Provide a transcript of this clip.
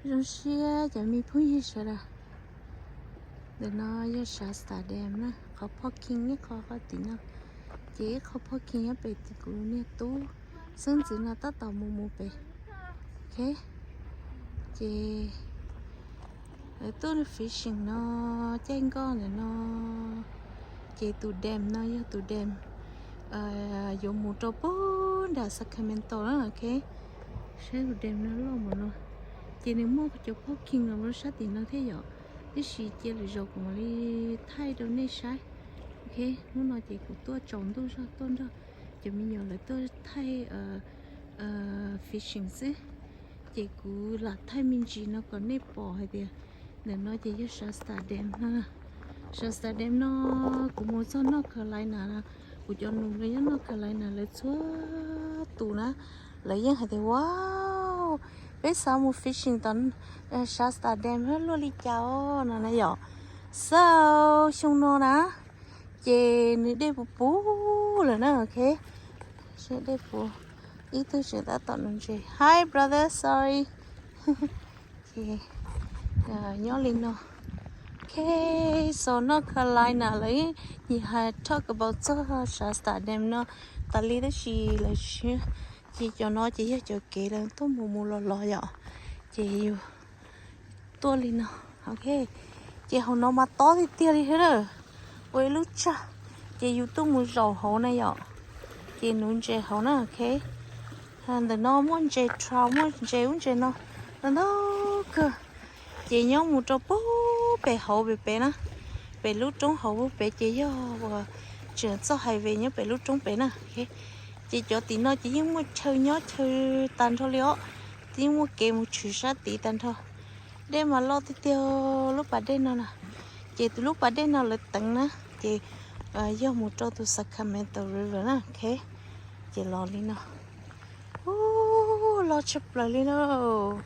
Zoo siab cov me phooj ywg sawv daws. Ntawm no yog Shasta Dam na, qhov parking ib qho qhov tim no, ces ib qho parking nyob pem tim kuv niag tub xeeb ntxwv no tab tom mus mus pem. Ok, ces lawv tuaj fishing no, caij nkoj ntawm no, ces tus dam no yog tus dam yuav mus rau pem nram Sacramento na. Ok, saib tus dam no loj npaum no, ces nws muaj cov parking los rau sab tim no thiab yom, tiam sis cia lwm zaus kuv mam li thaij rau nej saib. Ok, hnub no ces kuv tuaj tsaus ntuj zog tuaj nrog cov me nyuam lawv tuaj thaij fishing xwb, ces kuv lam thaij me ntsis no kom nej pom hais tias ntawm no ces yog Shasta Dam no. Shasta Dam no, kuv mus txog North Carolina na, kuv cov nus nyob North Carolina lawv txhua tus na, lawv yeej hais tias wow, peb xav mus fishing tom Shasta Dam luaj li cas os no na yom. So xyoo no na, ces nws dej puv puv lawm na. Ok, dej puv, ib tug tseem tab tom nuv ntses. Hi brother, sorry. Nyob li no. Ok, so North Carolina lawv nyiam hais talk about txog Shasta Dam no tas li tab sis lawv tsis, ces cov no ces yog cov kev lawv tuaj mus mus los los yom, ces yus tuaj li no. Ok, ces hauv no mas tob tiag tiag li thiab na, ua ib lub tsag, ces yus tuaj mus zaum hauv na yom, ces nuv ntses hauv na. Ok, ntawm no muaj ntses trout, muaj ntses ub ntses no ntau ntau kawg, ces nyob mus rau pem hauv pem pem na, pem lub roob hauv pem ces yog uas tseem txoj highway nyob pem lub roob pem na. Ces cov tim no ces yeej muaj chaw nyob chaw tag nrho li os, yeej muaj kev mus tshwm sab tid tag nrho. Dej mas loj tiag tiag lub pas dej no na, ces tus lub pas dej no lawv teev na, ces yog mus rau tus Sacramento River na. Ok, ces los li no, ub, loj tshaj plaws li lauj.